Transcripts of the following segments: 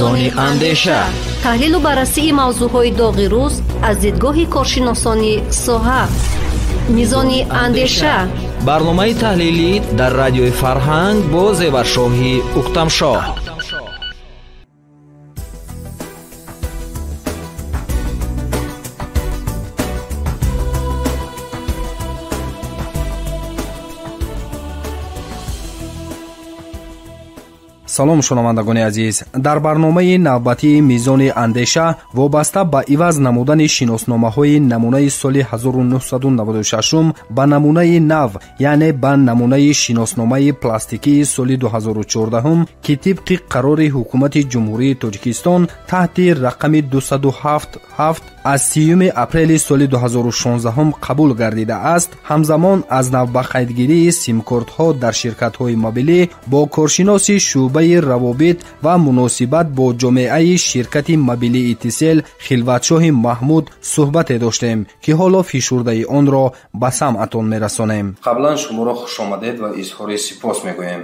Мизони андеша, таҳлилу баррасии мавзӯъҳои доғи рӯз аз дидгоҳи коршиносони соҳа. Мизони андеша, барномаи таҳлилӣ дар радиои Фарҳанг бо Зеваршоҳи Уктамшоҳ. Салом, шунавандагони азиз. Дар барномаи навбатии Мизони андеша вобаста ба иваз намудани шиносномаҳои намунаи соли 1996 ба намунаи нав, яъне ба намунаи шиносномаи пластикии соли 2014, ки тибқи қарори Ҳукумати Ҷумҳурии Тоҷикистон таҳти рақами 207 аз 30 апрели соли 2016 қабул гардидааст, ҳамзамон аз нав ба қайдгирии симкортҳо дар ширкатҳои мобилӣ бо коршиноси шӯъбаи равобит ва муносибат бо ҷомеаи ширкати мобилии Тисел Хилватшоҳи Маҳмуд суҳбате доштем, ки ҳоло фишурдаи онро ба самъатон мерасонем. Қаблан шуморо хушомадед ва изҳори сипос мегӯем.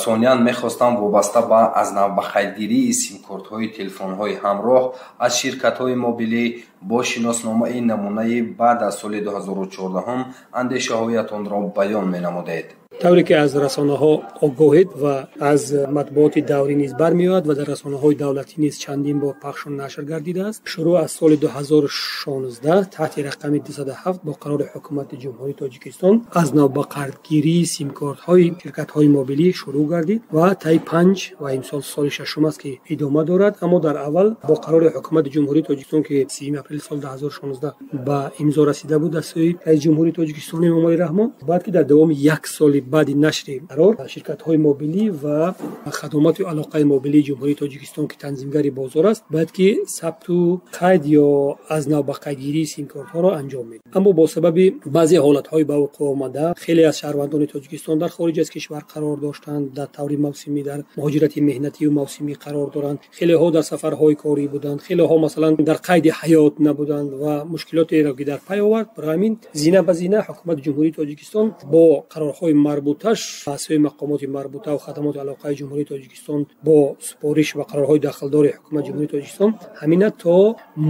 Сониян, мехостам вобаста ба аз нав ба қайдгирии симкортҳои телефонҳои ҳамроҳ аз ширкатҳои мобилӣ бо шиносномаи намунаи баъд аз соли 2014 андешаҳоятонро баён менамудед. Тавре ки аз расонаҳо огоҳед ва аз матбуоти даврӣ низ бармеояд ва дар расонаҳои давлатӣ низ чандин бор пахшу нашр гардидааст, шурӯъ аз соли 2016 таҳти рақами 207 бо қарори Ҳукумати Ҷумҳурии Тоҷикистон аз нав ба қайдгирии симкортҳои ширкатҳои мобилӣ шурӯъ гардид ва таи 5 ва имсол соли шашум аст, ки идома дорад. Аммо дар аввал бо қарори Ҳукумати Ҷумҳурии Тоҷикистон, ки 30 апрели соли 2016 ба имзо расида буд аз сӯи раиси Ҷумҳурии Тоҷикистон Эмомалӣ Раҳмон, баъд ки дар давоми як соли баъди нашри қарор ширкатҳои мобилӣ ва хадамоти алоқаи мобилии Ҷумҳурии Тоҷикистон, ки танзимгари бозор аст, бояд ки сабту қайд ё аз нав ба қайдгирии симкортҳоро анҷом медиҳад. Аммо бо сабаби баъзе ҳолатҳои ба вуқӯъ омада, хеле аз шаҳрвандони Тоҷикистон дар хориҷ аз кишвар қарор доштанд, дар таври мавсимӣ, дар муҳоҷирати меҳнатию мавсимӣ қарор доранд, хелеҳо дар сафарҳои корӣ буданд, хелеҳо масалан дар қайди ҳаёт набуданд ва мушкилотеро ки дар пай овард. Барои ҳамин зина ба зина Ҳукумати Ҷумҳурии Тоҷикистон бо қарорҳои марбуташ аз сӯи мақомоти марбута ва хадамоти алоқаи Ҷумҳурии Тоҷикистон бо супориш ва қарорҳои дахлдори Ҳукумати Ҷумҳурии Тоҷикистон ҳамина то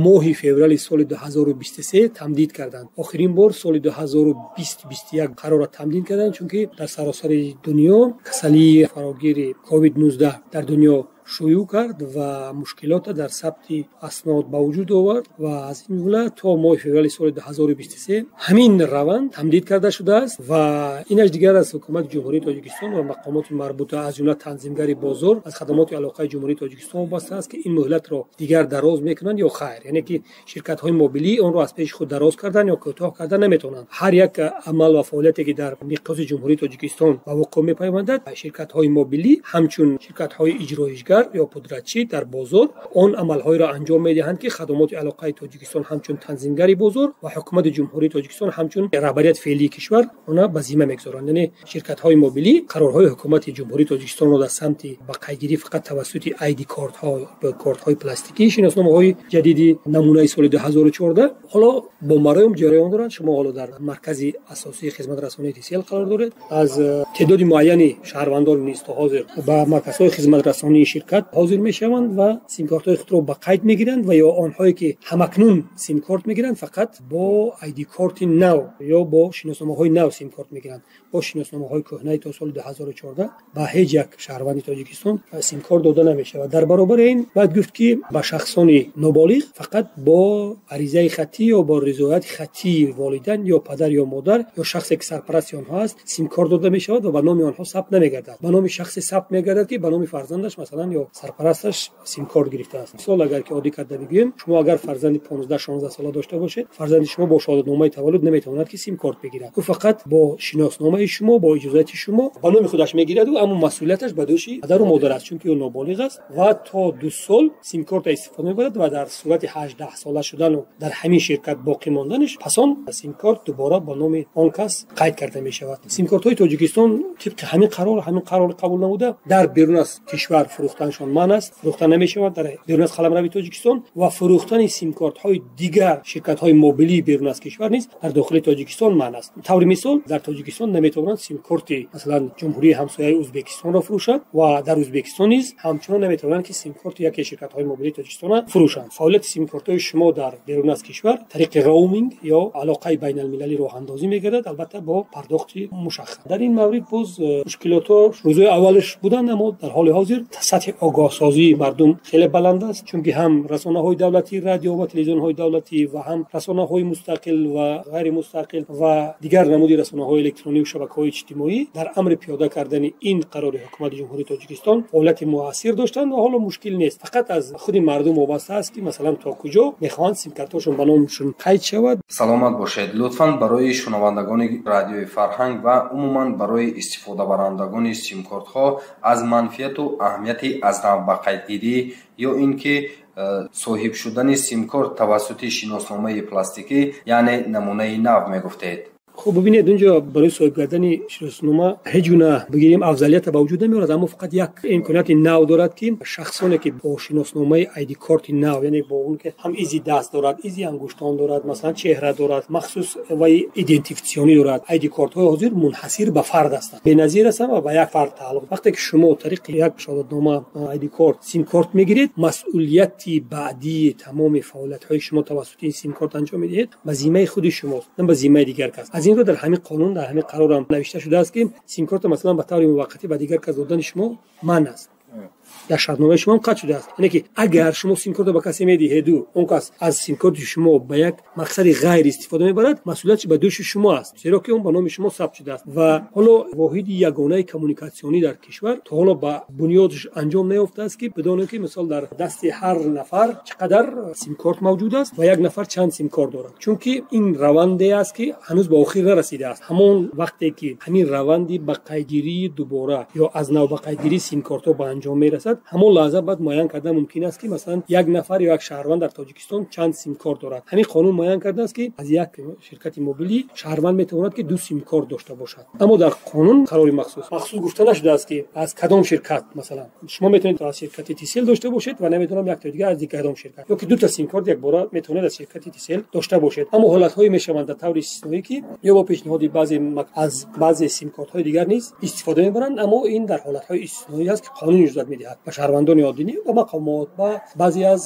моҳи феврали соли 2023 тамдид карданд. Охирин бор соли 2020-21 қарорро тамдид карданд, чунки дар саросари дунё касалии фарогири COVID-19 дар дунё шуюъ кард ва мушкилота дар сабти аснод ба вуҷуд овард ва аз ин ҷумла то моҳи феврали соли 2023 ҳамин раванд тамдид карда шудааст. Ва инаш дигар аз Ҳукумати Ҷумҳурии Тоҷикистон ва мақомоти марбута, аз ҷумла танзимгари бозор аз хадамоти алоқаи Ҷумҳурии Тоҷикистон вобаста аст, ки ин муҳлатро дигар дароз мекунанд ё хайр, яъне ки ширкатҳои мобилӣ онро аз пеши худ дароз кардан ё кӯтоҳ кардан наметавонанд. Ҳар як амал ва фаъолияте ки дар миқёси Ҷумҳурии Тоҷикистон ба вуқӯъ мепайвандад, ширкатҳои мобилӣ ҳамчун ширкатҳои иҷроишгар ё пудратчӣ дар бозор он амалҳоеро анҷом медиҳанд, ки хадамоти алоқаи Тоҷикистон ҳамчун танзимгари бозор ва Ҳукумати Ҷумҳурии Тоҷикистон ҳамчун раҳбарияти феълии кишвар она ба зимма мегузоранд. Яъне ширкатҳои мобилӣ қарорҳои Ҳукумати Ҷумҳурии Тоҷикистонро дар самти ба қайдгирӣ фақат тавассути ID кортҳо, кортҳои пластикӣ, шиносномаҳои ҷадиди намунаи соли 2014 ҳоло бо мароим ҷараён доранд. Шумо ҳоло дар маркази асосии хизматрасонии Тисел қарор доред. Аз теъдоди муайяни шаҳрвандон низ то ҳозир ба марказҳои хизматрасонии ширкат ҳозир мешаванд ва симкортҳои худро ба қайд мегиранд ва ё онҳое ки ҳамакнун симкорт мегиранд, фақат бо ID корти нав ё бо шиносномаҳои нав симкорт мегиранд. Бо шиносномаҳои кӯҳнаи то соли 2014 ба ҳеҷ як шаҳрванди Тоҷикистон симкорт дода намешавад. Дар баробари ин бояд гуфт, ки ба шахсони ноболиғ фақат бо аризаи хаттӣ ё бо ризояти хаттии волидайн ё падар ё модар ё шахсе ки сарпарасти онҳо аст симкорт дода мешавад ва ба номи онҳо сабт намегардад. Ба номи шахсе сабт мегардад, ки ба номи фарзандаш масалан ё сарпарасташ симкорт гирифтааст. Мисол агар ки оддӣ карда бигӯем, шумо агар фарзанди 15-16 сола дошта бошед, фарзанди шумо бо шаҳодатномаи таваллуд наметавонад ки симкорт бигирад. Ӯ фақат бо шиносномаи шумо, бо иҷозати шумо ба номи худаш мегирад, аммо масъулияташ ба дӯши падару модар аст, чунки ӯ ноболиғ аст ва то 2 сол симкортро истифода мебарад ва дар сурати 18 сола шудану дар ҳамин ширкат боқӣ монданаш пас он симкорт дубора ба номи он кас қайд карда мешавад. Симкортҳои Тоҷикистон тибқи ҳамин қарор қабул намуда дар берун аз кишвар фурӯхта фурӯхтаншон манъ аст, фурӯхта намешавад дар берун аз қаламрави Тоҷикистон ва фурӯхтани симкортҳои дигар ширкатҳои мобилии берун аз кишвар низ дар дохили Тоҷикистон манъ аст. Таври мисол, дар Тоҷикистон наметавонанд симкорти масалан Ҷумҳурии ҳамсояи Ӯзбекистонро фурӯшад ва дар Ӯзбекистон низ ҳамчунон наметавонанд ки симкорти яке аз ширкатҳои мобилии Тоҷикистонро фурӯшанд. Фаъолияти симкортҳои шумо дар берун аз кишвар тариқи роуминг ё алоқаи байналмилалӣ роҳандозӣ мегардад, албатта бо пардохти мушаххас. Дар ин маврид боз мушкилотҳо рӯзҳои аввалаш буданд, аммо дар ҳоли ҳозир сатҳи огоҳсозии мардум хеле баланд аст, чунки ҳам расонаҳои давлатӣ, радио ва телевизионҳои давлатӣ ва ҳам расонаҳои мустақил ва ғайримустақил ва дигар намуди расонаҳои электронӣ ва шабакаҳои иҷтимоӣ дар амри пиёда кардани ин қарори ҳукумати Ҷумҳурии Тоҷикистон фаъолияти муассир доштанд ва ҳоло мушкил нест. Фақат аз худи мардум вобаста аст ки масалан то куҷо мехоҳанд симкартҳошон ба номшон қайд шавад. Саломат бошед. Лутфан барои шунавандагони радиои Фарҳанг ва умуман барои истифодабарандагони симкортҳо аз манфиату аҳамияти аз нав ба қайдгирӣ ё ин ки соҳиб шудани симкорт тавассути шиносномаи пластикӣ, яъне намунаи нав мегуфтед. Хуб, бибинед, унҷо барои соҳиб кардани шиноснома ҳеҷ гуна бигирем афзалията ба вуҷуд намеорад, аммо фақат як имконияти нав дорад, ки шахсоне ки бо шиносномаи айди корти нав, яъне бо он ки ҳам изи даст дорад, изи ангуштон дорад, масалан чеҳра дорад, махсус вай идентификатсионӣ дорад. Айди кортҳои ҳозир мунҳасир ба фард ҳастанд, беназир ҳастанд ва ба як фард тааллуқ. Вақте ки шумо тариқи як шаҳодатнома айди корт симкорт мегиред, масъулияти баъдии тамоми фаъолиятҳои шумо тавассути ин симкорт анҷом медиҳед ба зиммаи худи шумост, на ба зиммаи дигар кас. Аз ин рӯ дар ҳамин қонун, дар ҳамин қарорам навишта шудааст, ки симкортро масалан ба таври муваққатӣ ба дигар кас додани шумо манъ аст. Дар шартномаи шумо ҳам қатъ шудааст. Яъне ки агар шумо симкортро ба касе медиҳеду он кас аз симкорти шумо ба як мақсади ғайр истифода мебарад, масъулиятш ба дӯши шумо аст, зеро ки он ба номи шумо сабт шудааст. Ва ҳоло воҳиди ягонаи коммуникатсионӣ дар кишвар то ҳоло ба бунёдш анҷом наёфтааст, ки бидонем ки мисол дар дасти ҳар нафар чӣ қадар симкорт мавҷуд аст ва як нафар чанд симкорт дорад, чунки ин раванде аст ки ҳанӯз ба охир нарасидааст. Ҳамон вақте ки ҳамин раванди ба қайдгирии дубора ё аз нав ба қайдгирии симкортҳо ба анҷом мерасад, ҳамон лаҳза баъд муайян кардан мумкин аст, ки масалан як нафар ё як шаҳрванд дар Тоҷикистон чанд симкорт дорад. Ҳамин қонун муайян кардааст, ки аз як ширкати мобилӣ шаҳрванд метавонад ки 2 симкорт дошта бошад, аммо дар қонун қарори махсус гуфта нашудааст, ки аз кадом ширкат. Масалан шумо метавонед аз ширкати Тисел дошта бошед ва наметавонам як то дигар аз кадом ширкат, ё ки 2 та симкорт якбора метавонед аз ширкати Тисел дошта бошед. Аммо ҳолатҳое мешаванд дар таври истисноӣ, ки ё бо пешниҳоди баъзе аз баъзе симкортҳои дигар низ истифода мебаранд, аммо ин дар ҳолатҳои истисноӣ аст, ки қонун иҷозат медиҳад ба шаҳрвандони оддӣ ва мақомот, ба баъзе аз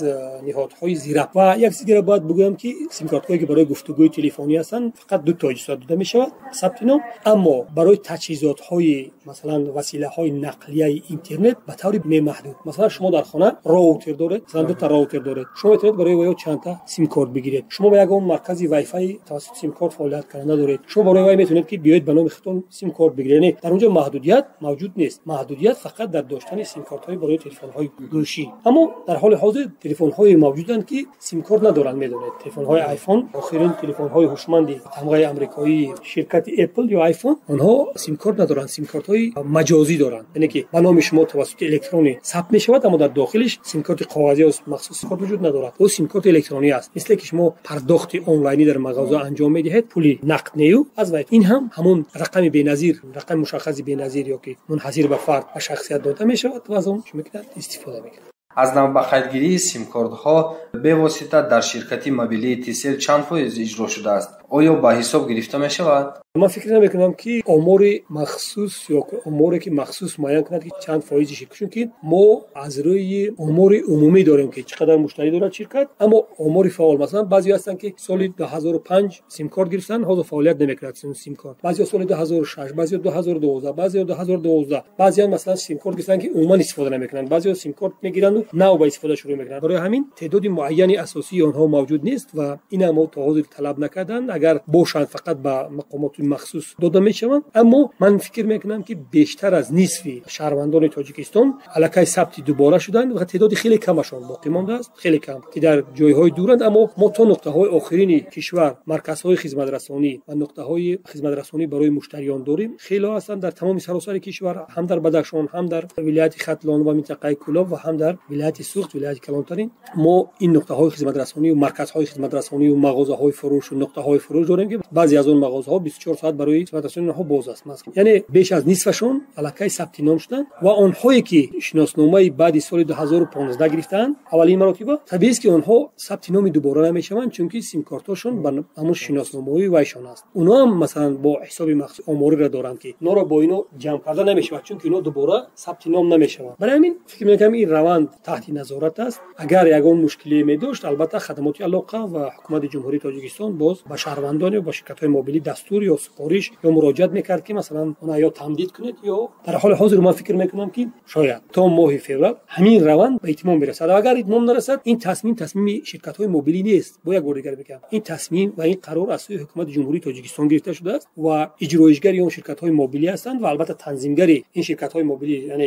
ниҳодҳои зирабт. Ва як чиз дигарро бояд бигӯям, ки симкортҳое ки барои гуфтугӯи телефонӣ ҳастанд фақат 2 то иҷозат дода мешавад сабти ном, аммо барои таҷҳизотҳои масалан василаҳои нақлияи интернет ба таври бемаҳдуд. Масалан шумо дар хона роутер доред, масалан 2 та роутер доред, шумо метавонед барои вай чанд та симкорт бигиред. Шумо ба ягон маркази вайфай тавассути симкорт фаъолият карда доред, шумо барои вай метавонед ки биёед ба номи худтон симкорт бигиред. Яъне дар онҷо маҳдудият мавҷуд нест. Маҳдудият фақат дар доштани симкортҳои барои телефонҳои гӯшӣ. Аммо дар ҳоли ҳозир телефонҳои мавҷуданд, ки симкорт надоранд. Медонед, телефонҳои iPhone, охирин телефонҳои ҳушманди тамғаи амрикоии ширкати Apple ё iPhone, онҳо симкорт надоранд, симкортҳои маҷозӣ доранд. Яъне ки ба номи шумо тавассути электронӣ сабт мешавад, аммо дар дохилиш симкорти коғазӣ ё махсус симкорт вуҷуд надорад. Ӯ симкорти электронӣ аст. Мисле ки шумо пардохти онлайнӣ дар мағоза анҷом медиҳед, пули нақд нею аз вай. Ин ҳам ҳамон рақами беназир, рақами мушаххаси беназир ё ки мунҳасир ба фард ба шахсият дода мешавад ва аз он чӣ мекунад? Истифода мекунад. Аз нав ба қайдгирии симкортҳо бевосита дар ширкати мобилии Тисел чанд фоиз иҷро шудааст? Оё ба ҳисоб гирифта мешавад? Ман фикр намекунам, ки омори махсус ё оморе ки махсус муайян кунад, ки чанд фоизи ширкат, чунки мо аз рӯи омори умумӣ дорем, ки чӣ қадар муштарӣ дорад ширкат, аммо омори фаъол, масалан баъзеҳо ҳастанд, ки соли 2005 симкорт гирифтанд, ҳозир фаъолият намекунад симкорт. Баъзеҳо соли 2006, баъзеҳо 2012, баъзеҳо 2012, баъзеҳо масалан симкорт гирифтанд, ки умуман истифода намекунанд, баъзеҳо симкорт мегиранд нав ба истифода шурӯъ мекунанд. Барои ҳамин теъдоди муайяни асосии онҳо мавҷуд нест ва ин ҳам то ҳозир талаб накарданд. Агар бошанд, фақат ба мақомоти махсус дода мешаванд. Аммо ман фикр мекунам, ки бештар аз нисфи шаҳрвандони Тоҷикистон аллакай сабти дубора шуданд ва теъдоди хеле камашон боқӣ мондааст, хеле кам, ки дар ҷойҳои дуранд. Аммо мо то нуқтаҳои охирини кишвар марказҳои хизматрасонӣ ва нуқтаҳои хизматрасонӣ барои муштариён дорем. Хеле ҳастанд дар тамоми саросари кишвар, ҳам дар Бадахшон, ҳам дар вилояти Хатлон ва минтақаи Кӯлоб ва ҳам дар вилояти Суғд, вилояти калонтарин. Мо ин нуқтаҳои хизматрасонӣ ва марказҳои хизматрасонӣ ва мағозаҳои фурӯш ва нуқтаҳои фурӯш дорем, ки баъзе аз он мағозаҳо 24 соат барои хизматрасонии онҳо боз аст. Яъне беш аз нисфашон аллакай сабти ном шуданд ва онҳое ки шиносномаи баъди соли 2015 гирифтаанд аввалин маротиба, табиист ки онҳо сабти номи дубора намешаванд, чунки симкортҳошон ба ҳамон шиносномаҳои вайшон аст. Онҳо ҳам масалан бо ҳисоби махсус омориро доранд, ки онҳоро бо ино ҷамъ карда намешавад, чунки инҳо дубора сабти ном намешаванд. Барои ҳамин фикр мекунам ин раванд таҳти назорат аст. Агар ягон мушкиле медошт, албатта хадамоти алоқа ва ҳукумати Ҷумҳурии Тоҷикистон боз ба шаҳрвандон ё ба ширкатҳои мобилӣ дастур ё супориш ё муроҷиат мекард, ки масалан она ё тамдид кунед, ё дар ҳоли ҳозир ман фикр мекунам, ки шояд то моҳи феврал ҳамин раванд ба итмом бирасад. Агар итмом нарасад, ин тасмим тасмими ширкатҳои мобилӣ нест. Бо як бор дигар мегӯям, ин тасмим ва ин қарор аз сӯи ҳукумати Ҷумҳурии Тоҷикистон гирифта шудааст ва иҷроишгари он ширкатҳои мобилӣ ҳастанд ва албатта танзимгари ин ширкатҳои мобилӣ, яъне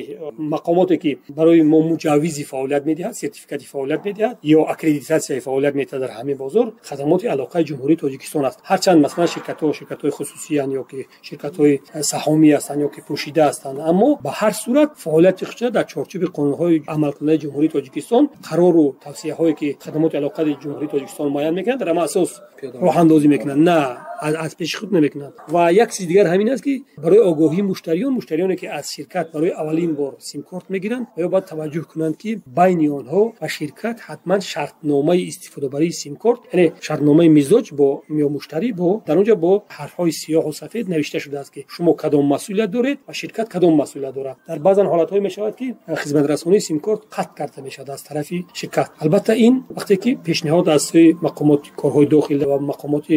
мақомоте ки барои мо муҷаввизи фаъолият медиҳад, сертификати фаъолият медиҳад ё аккредитатсияи фаъолият медиҳад дар ҳамин бозор, хадамоти алоқаи Ҷумҳурии Тоҷикистон аст. Ҳарчанд масалан ширкатҳо ширкатҳои хусусиянд ё ки ширкатҳои саҳомӣ ҳастанд ё ки пӯшида ҳастанд, аммо ба ҳар сурат фаъолияти худро дар чорчӯби қонунҳои амалкунандаи Ҷумҳурии Тоҷикистон, қарору тавсияҳое ки хадамоти алоқаи Ҷумҳурии Тоҷикистон муайян мекунанд, дар ҳамон асос роҳандозӣ мекунанд, на аз пеши худ намекунанд. Ва як чизи дигар ҳамин аст, ки барои огоҳии муштариён, муштариёне ки аз ширкат барои аввалин бор симкорт мегиранд, оё бояд таваҷҷӯҳ кунанд, ки байни онҳо ва ширкат ҳатман шартномаи истифодабарии симкорт, яъне шартномаи мизоҷ бо ё муштарӣ бо дар онҷо бо ҳарфҳои сиёҳу сафед навишта шудааст, ки шумо кадом масъулият доред ва ширкат кадом масъулият дорад. Дар баъзан ҳолатҳое мешавад, ки хизматрасонии симкорт қатъ карда мешавад аз тарафи ширкат. Албатта ин вақте ки пешниҳод аз сӯи мақомоти корҳои дохил ва мақомоти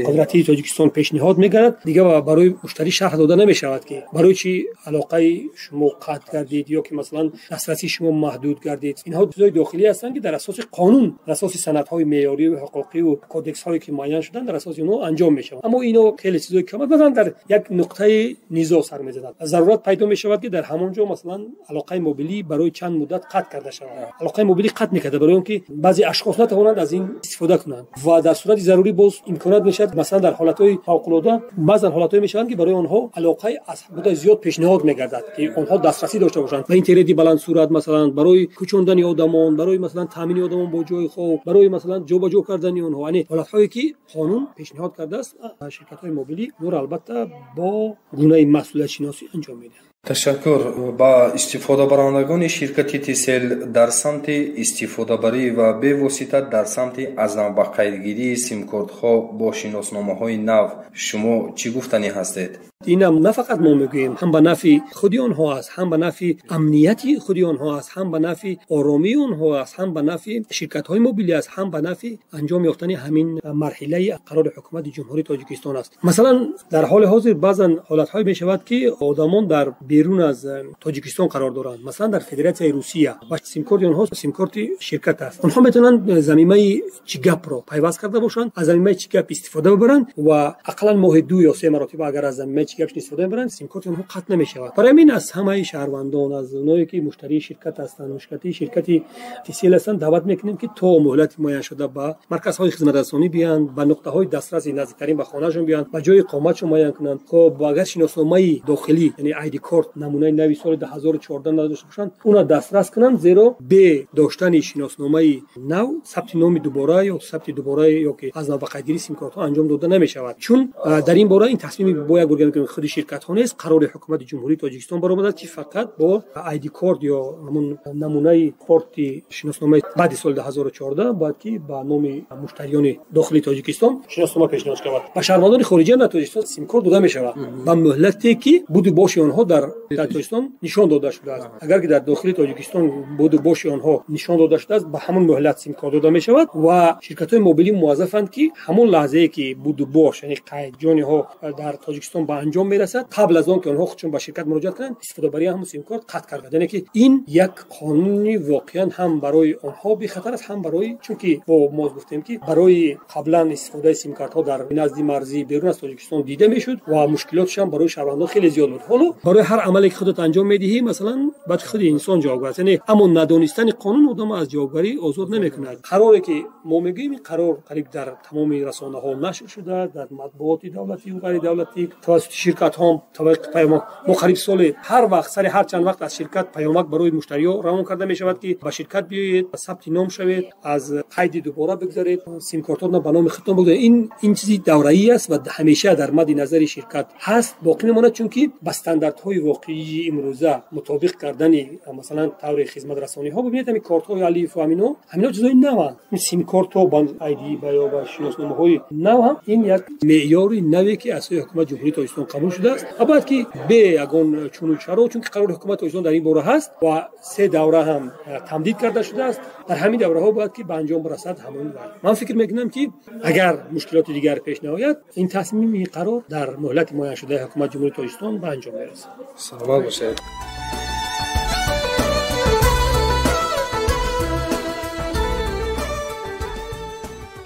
қудрати Тоҷикистон пешниҳод мегардад, дигар барои муштарӣ шарҳ дода намешавад, ки барои чӣ алоқаи шумо қатъ гардид ё ки масалан дастрасии шумо маҳдуд гардид. Инҳо чизҳои дохилӣ ҳастанд, ки дар асоси қонун, дар асоси санадҳои меъёрӣ ва ҳуқуқӣ ва кодексҳое ки муайян шуданд, дар асоси онҳо анҷом мешаванд. Аммо ино хеле чизҳои кам, масалан дар як нуқтаи низоъ сар мезанад, зарурат пайдо мешавад, ки дар ҳамон ҷо масалан алоқаи мобилӣ барои чанд муддат қатъ карда шавад. Алоқаи мобилӣ қатъ мекарда барои он ки баъзе ашхос натавонанд аз ин истифода кунанд ва дар сурати зарурӣ боз имконият мешавад, масалан дар ҳолатҳои фавқулода баъзан ҳолатҳое мешаванд, ки барои онҳо алоқаи аз ҳудуди зиёд пешниҳод мегардад, ки онҳо дастрасӣ дошта бошанд ба интернети баландсуръат, масалан барои кӯчондани одамон, барои масалан таъмини одамон бо ҷои хоб, барои масалан ҷобаҷо кардани онҳо, яъне ҳолатҳое ки қонун пешниҳод кардааст, ширкатҳои мобилӣ онро албатта бо гунаи масъулиятшиносӣ анҷом медиҳанд. Ташаккур. Ба истифодабарандагони ширкати Тисел дар самти истифодабарӣ ва бевосита дар самти аз нав ба қайдгирии симкортҳо бо шиносномаҳои нав шумо чӣ гуфтанӣ ҳастед? Инам на фақат мо мегӯем, ҳам ба нафъи худи онҳо аст, ҳам ба нафъи амнияти худи онҳо аст, ҳам ба нафъи оромии онҳо аст, ҳам ба нафъи ширкатҳои мобилӣ аст, ҳам ба нафъи анҷом ёфтани ҳамин марҳилаи қарори ҳукумати Ҷумҳурии Тоҷикистон аст. Масалан дар ҳоли ҳозир баъзан ҳолатҳое мешавад, ки одамон дар берун аз Тоҷикистон қарор доранд, масалан дар Федератсияи Русия, ва симкорти онҳо симкорти ширкат аст. Онҳо метавонанд замимаи Чигапро пайваст карда бошанд, аз замимаи Чигап истифода бибаранд ва ақаллан моҳи 2 ё 3 маротиба агар аз замимаи Чигап истифода мебаранд, симкорти онҳо қатъ намешавад. Барои ҳамин аз ҳамаи шаҳрвандон, аз онҳое ки муштарии ширкат ҳастанд, муштарии ширкати Тисел ҳастанд, даъват мекунем, ки то муҳлати муайяншуда ба марказҳои хизматрасонӣ биёянд, ба нуқтаҳои дастраси наздиктарин ба хонаашон биёянд, ба ҷои иқоматшон муайян кунанд. Хоб агар шиносномаи дохилӣ, яъне ID корт намунаи нави соли 2014 надошта бошанд, онро дастрас кунанд, зеро бе доштани шиносномаи нав сабти номи дубора ё сабти дубора ё ки аз нав ба қайдгирии симкортҳо анҷом дода намешавад. Чун дар ин бора ин тасмими бо як гурӯҳ худи ширкатҳо нест, қарори ҳукумати Ҷумҳурии Тоҷикистон баромадааст, ки фақат бо ID корт ё ҳамон намунаи корти шиносномаи баъди соли 2014 бояд ки ба номи муштариёни дохили Тоҷикистон шиноснома пешниҳод шавад. Ба шаҳрвандони хориҷӣ дар Тоҷикистон симкорт дода мешавад ба муҳлате ки буду боши онҳо дар Тоҷикистон нишон дода шудааст. Агар ки дар дохили Тоҷикистон буду боши онҳо нишон дода шудааст, ба ҳамон муҳлат симкорт дода мешавад ва ширкатҳои мобилӣ муваззафанд, ки ҳамон лаҳзае ки буду бош, яъне қайдҷониҳо дар Тоҷикистон ба анҷом мерасад, қабл аз он ки онҳо худшон ба ширкат муроҷиат кунанд, истифодабарии ҳамон симкорт қатъ карда. Яъне ки ин як қонуни воқеан ҳам барои онҳо бехатар аст, ҳам барои, чунки бо мо гуфтем, ки барои қаблан истифодаи симкартҳо дар назди марзӣ берун аз Тоҷикистон дида мешуд ва мушкилоташ ҳам барои шаҳрвандон хеле зиёд буд. Ҳоло барои ҳар Ҳар амале ки худат анҷом медиҳӣ, масалан, бояд худи инсон ҷавобгар аст. Яъне, аммо надонистани қонун одамро аз ҷавобгарӣ озод намекунад. Қароре ки мо мегӯем, ин қарор қариб дар тамоми расонаҳо нашр шуда, дар матбуоти давлатӣ ва ғайридавлатӣ, тавассути ширкатҳо тавассути паёмак. Мо қариб соли ҳар вақт, сари ҳар чанд вақт аз ширкат паёмак барои муштариҳо равон карда мешавад, ки ба ширкат биёед, сабти ном шавед, аз қайди дубора бигзаред, симкортҳоро ба номи худтон бигзаред. Ин чизи давраӣ аст ва ҳамеша дар мадди назари ширкат ҳаст, боқӣ мемонад, чунки ба стандартҳои воқеии имрӯза мутобиқ кардани, масалан, таври хизматрасониҳо. Бибинед, ҳамин кортҳои алиф ва ҳамино чизҳои наванд. Ин симкортҳо ба айди ё ба шиносномаҳои нав ҳам ин як меъёри наве, ки аз сӯи ҳукумати Ҷумҳурии Тоҷикистон қабул шудааст ва бояд ки бе ягон чуну чаро, чунки қарори ҳукумати Тоҷикистон дар ин бора ҳаст ва се давра ҳам тамдид карда шудааст, дар ҳамин давраҳо бояд ки ба анҷом расад ҳамон. Ман фикр мекунам, ки агар мушкилоти дигар пеш наояд, ин тасмими ин қарор дар муҳлати муайяншудаи ҳукумати Ҷумҳурии Тоҷикистон ба анҷом мерасад. Саломат бошед.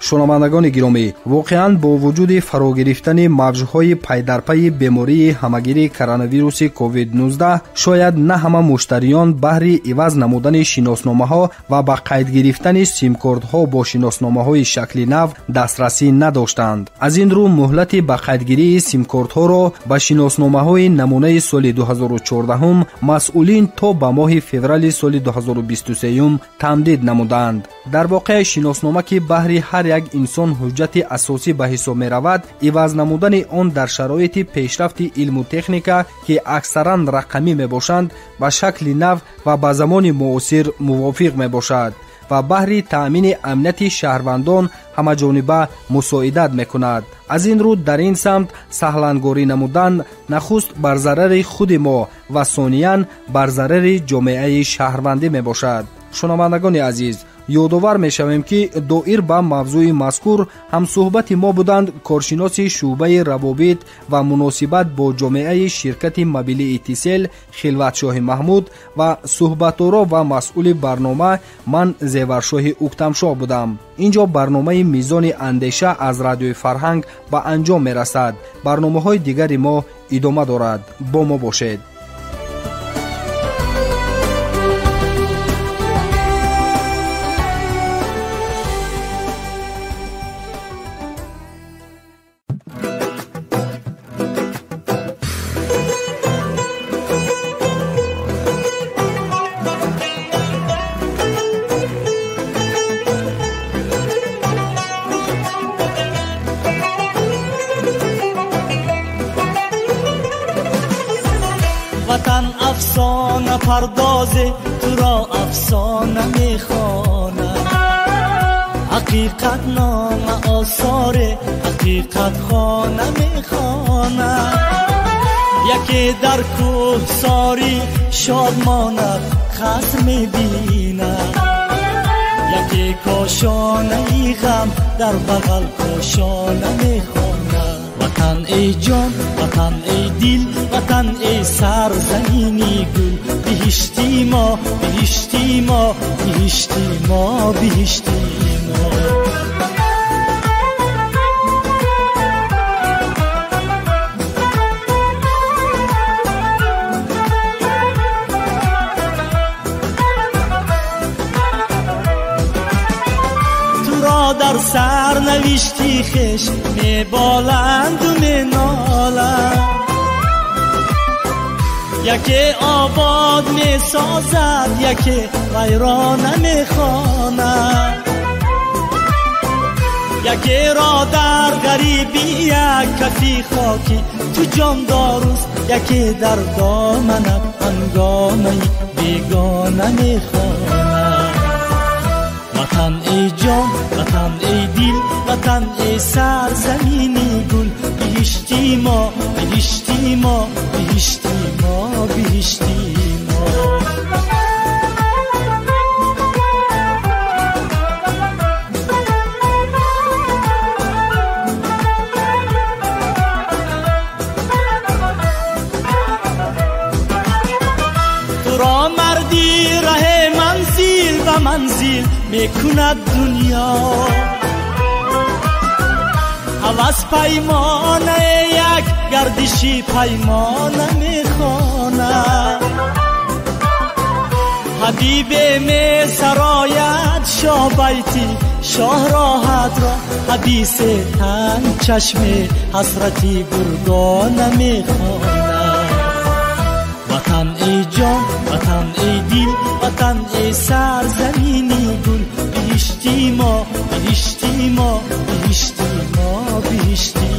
Шунавандагони гиромӣ, воқеан бо вуҷуди фарогирифтани мавҷҳои пайдарпайи бемории ҳамагири коронавируси COVID-19, шояд на ҳама муштариён баҳри иваз намудани шиносномаҳо ва ба қайд гирифтани симкортҳо бо шиносномаҳои шакли нав дастрасӣ надоштанд. Аз ин рӯ муҳлати ба қайдгирии симкортҳоро ба шиносномаҳои намунаи соли 2014 масъулин то ба моҳи феврали соли 2023 тамдид намуданд. Дар воқеъ, шиноснома, ки баҳри ҳар як инсон ҳуҷҷати асосӣ ба ҳисоб меравад, иваз намудани он дар шароити пешрафти илму техника, ки аксаран рақамӣ мебошанд, ба шакли нав ва ба замони муосир мувофиқ мебошад ва баҳри таъмини амнияти шаҳрвандон ҳамаҷониба мусоидат мекунад. Аз ин рӯ дар ин самт саҳлангорӣ намудан нахуст бар зарари худи мо ва сониян бар зарари ҷомеаи шаҳрвандӣ мебошад. Шунавандагони азиз, ёдовар мешавем, ки доир ба мавзӯи мазкур ҳамсӯҳбати мо буданд коршиноси шӯъбаи равобит ва муносибат бо ҷомеаи ширкати мобилии Тисел Хилватшоҳи Маҳмуд ва суҳбаторо ва масъули барнома ман Зеваршоҳи Уктамшоҳ будам. Инҷо барномаи «Мизони андеша» аз Радиои Фарҳанг ба анҷом мерасад. Барномаҳои дигари мо идома дорад, бо мо бошед. Афсона пардозе, туро афсона мехонам. Ҳақиқат нома осоре, ҳақиқат хона мехонам. Яке дар кӯҳсорӣ шодмонад, хаср мебинад, яке кошонаи ғам дар бағал кошона мехонад. Ватан, эй ҷон, ватан, эй дил, ватан, эй сарзамини гул, биҳишти мо, биҳишти мо, биҳишти мо, биҳишти мо. Дар сарнавишти хеш меболанду меноланд, яке обод месозад, яке вайрона мехонад, якеро дар ғарибӣ як кафи хоки ту ҷондоруст, яке дар доманат ҳангомаи бегона мехонад. Ватан, эй ҷон, ватан, эй дил, ватан, эй сарзамини гул, биҳишти мо, биҳишти мо, биҳишти мо, биҳишти мо. Туро марди раҳе манзил ба манзил мекунад дунё, ҳавас паймонае як гардиши паймона мехонад. Ҳабибе месарояд шоҳ байти шоҳ роҳат ро, ҳадисе танг чашме ҳасрати гургона мехонад. Ватан эй ҷон, ватан эй дил, ватан эй сарзамини гул, биҳишти мо, биҳишти мо, биҳишти мо, биҳишти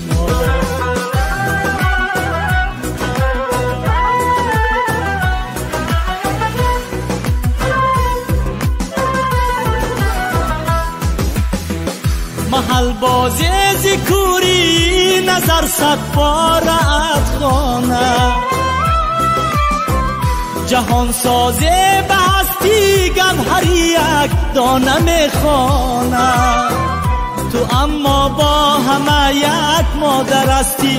мо. Маҳал бозе зи кӯрӣ назар сад пора ат хона, ҷаҳон созе ба ҳастӣ гавҳари як дона мехона. Ту аммо бо ҳама як модар ҳастӣ,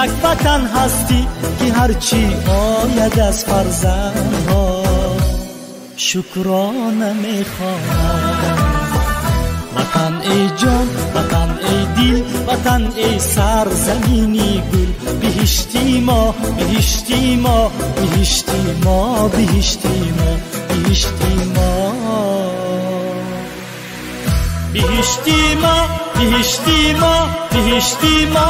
як ватан ҳастӣ, ки ҳарчи ояд аз фарзандҳо шукрона мехонад. Ватан эй ҷон, ватан эй дил, ватан эй сарзамини гул, биҳишти мо, биҳишти мо, биҳишти мо, биҳишти мо, биҳишти мо. Биҳишти мо, биҳишти мо, биҳишти мо.